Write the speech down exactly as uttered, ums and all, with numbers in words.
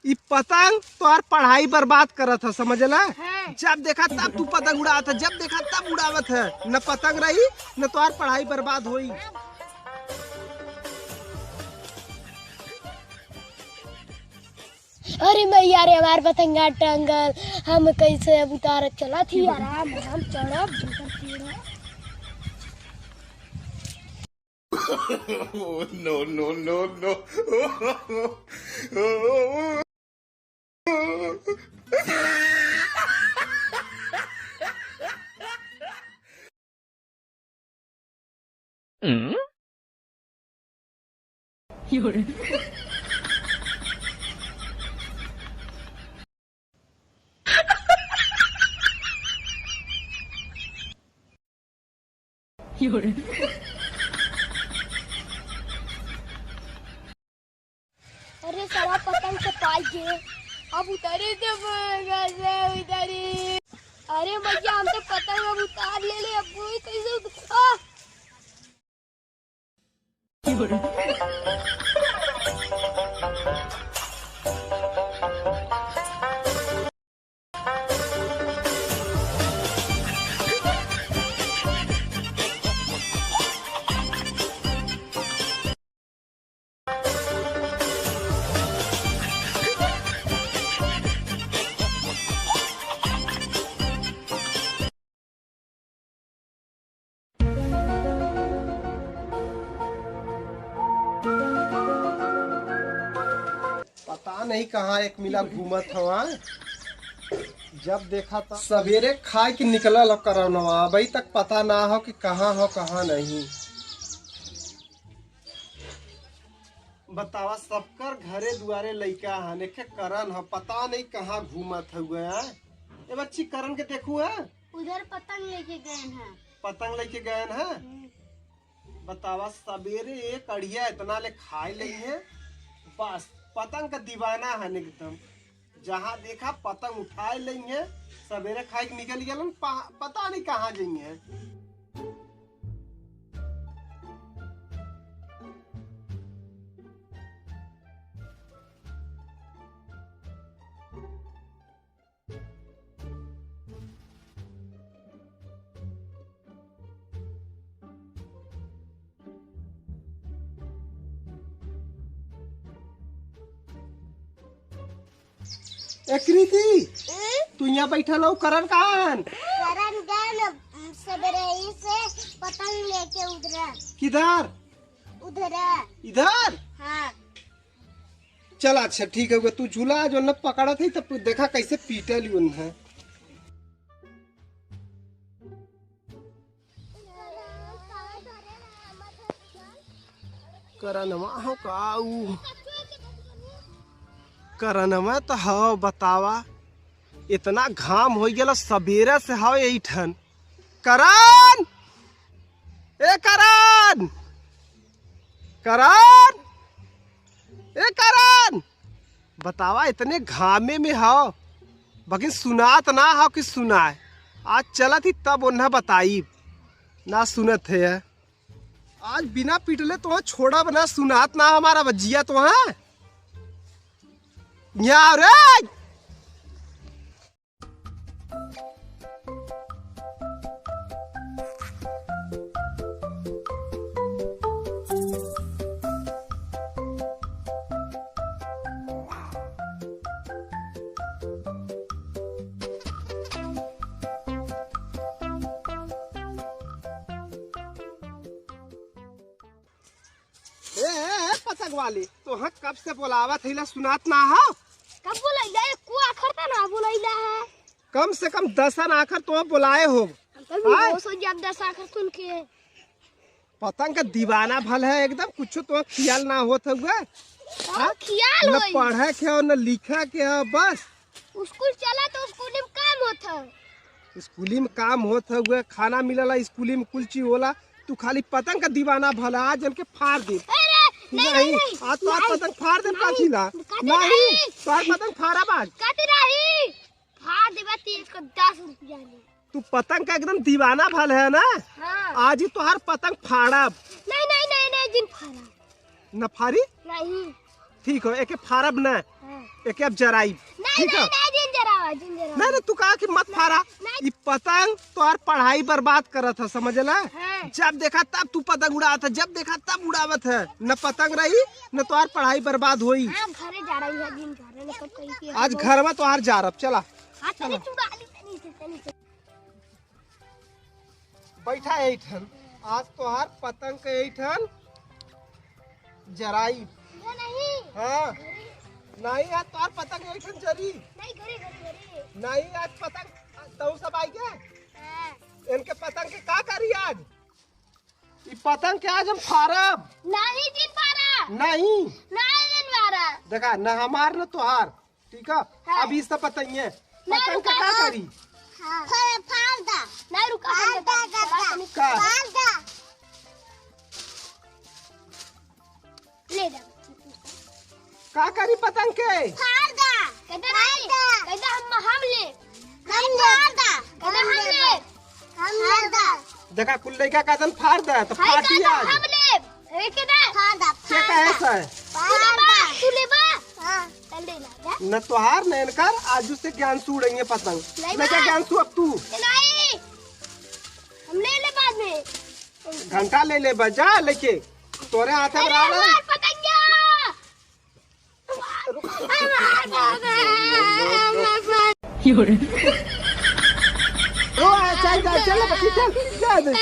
ई पतंग तोहार पढ़ाई बर्बाद करत ह, समझला? हाँ। जब देखा तब तू पतंग उड़ावत ह, जब देखा तब उड़ावत ह। न पतंग रही, न तोहार पढ़ाई बर्बाद होई। अरे मैया रे, हमार पतंगा टंगल, हम कैसे अब उतार? चलत ही आराम, आराम चढ़ब, जेकर पेड़ है। Oh, no, no, no, no. अरे सारा पतंग से पाई के, अब उतारे तो कैसे उतारी? अरे भैया, हम तो पतंग अब उतार ले ले, अब वही कैसे उत-, आ! पता नहीं कहाँ एक मिला घूमत हवा। जब देखा त सवेरे खाए के निकलल हो करनवा, अबही तक पता ना हो कि कहाँ हो, कहाँ नहीं। बतावा, सबकर घरे दुआरे लइका हन, एके करन ह, पता नहीं कहाँ घूमत हउए। ए बच्ची, करन के देखू है? उधर पतंग लेके गए हैं। पतंग लेके गए हैं? हम्म। बतावा, सबेरे एक अढ़िया इतना ले खाए लेइहें, बस पतंग का दीवाना हन एकदम। जहाँ देखा पतंग उठाए लेइहें, सबेरे खाए के निकल गेलन, पा-, पता नहीं कहाँ जइहें। ए कृति, ए? तू यहाँ बैठल हो, करन कहाँ हन? करन गए न, सबेरे ही से पतंग लेके उधर। किधर? उधर। इधर? हाँ। चल अच्छा ठीक है, तू झूला जो न पकड़त है तब देखा कैसे पीटे ली उन्हें। करनवा हो का ऊ? करनवा तो हो, बतावा, इतना घाम हो गेला, सबेरे से हो यही ठन। करन, ए करन, करन, ए करन, बतावा, इतने घामे में हो, बकिन सुनात ना हो कि सुनाए। आज चलत ही तब ओन्हा बताइब, ना सुनत है। आज बिना पिटले तोहा छोड़ब ना, सुनात ना हमारा बजिया तोहा। यहाँ रे। ए, ए, ए, पतंग वाली, तोहा कब से बोलावत हइला, सुनात ना हो? कब बोलैला? एको आखर त ना बोलैला है। कम से कम दसन आखर तो बोलाए हो। हम तो आय? बेहोश हो जाब दस आखर सुन के। पतंग का दीवाना भल है एकदम, कुछ तो खियाल ना होत हुआ। और हाँ? खियाल न होई। पढ़े के हो, न लिखे के हो, बस। स्कूल चला तो स्कूल में काम होत है। स्कूली में काम होत हउए, खाना मिलला, स्कूली में कुल चीज होला। तू खाली पतंग का दीवाना भला, आज जन के फाड़ दे। अरे, नहीं, नहीं, नहीं, नहीं, आज तो आज नहीं, पतंग फाड़ दे, नहीं, काटी ना। काटी नहीं, नहीं। तो आज पतंग फाड़ा बाज। काटी नहीं। फाड़ देबा तीस को दस रुपया ले। तू पतंग का एकदम दीवाना भल है ना? हाँ। आज ही तोहार पतंग फाड़ब। नहीं, नहीं, नहीं, नहीं, जिन फाड़ा। न फाड़ी? नहीं। ठीक हो, एके फारब ना, हाँ। एके अब जराइब। नहीं, ठीक नहीं, है? नहीं, जिन जरावा, जिन जरावा। नहीं, नहीं, तू कहा कि मत फारा। नहीं। ई पतंग तोहार पढ़ाई बर्बाद करत है, समझला? हाँ। जब देखा तब तू पतंग उड़ावत है, जब देखा तब उड़ावत है। न पतंग रही, न तोहार पढ़ाई बर्बाद होई। हाँ, घरे जा रही है, जिन घरे, न तो कहीं के आज हम घर में तोहार जा रहा, चला। हाँ, चला। तनी चुड़ा ली, तनी से, तनी से। बैठा यही ठन, आज तोहार पतंग के यही ठन जराई। ये नहीं। हाँ। नहीं, आज तोहार पतंग यही ठन जरी। नहीं, घरे, घरे, घरे। नहीं, आज पतंग, तू सब आई के? हाँ। इनके पतंग के का करी आज? ई पतंग के आज हम फारब। नहीं, जिन फारा। नहीं। नहीं, जिन फारा। देखा, न हमार न तोहार। ठीक है? हाँ। अब ई सब बताइए। नहीं, पतंग के रुका। का करी? हाँ। फाड़, फाड़ दा। नहीं, रुका, फाड़ हम दा, बता-, दा, बता दा। नहीं। का? फाड़ दा। ले जा। का करी पतंग के? फाड़ दा। कहता नहीं, फाड़ दा। कहता हम, हम ले। हम ले। फाड़ दा। कहता हम ले। हम ले। देखा, कुल लइका कहतन फाड़ दे, तो हाय फाटी दादा, आज। हम लेब। एके दे। फाड़ दा, के फाड़ कहे दा। से? तू लेबा, तू लेबा। हाँ। चल दे ना, जा। न तोहार, न इनकर, आजू से ज्ञान सु उड़इहे पतंग। नहीं लेके बा। ज्ञान सु अब तू। नहीं। हम ले ले बाद में। घंटा ले ले बा, जा लेके। तोरे हाथे में अरे, रहा ना। हमार पतंगिया। ओ, चल, चल, चल, बच्ची, चल, चल, चल।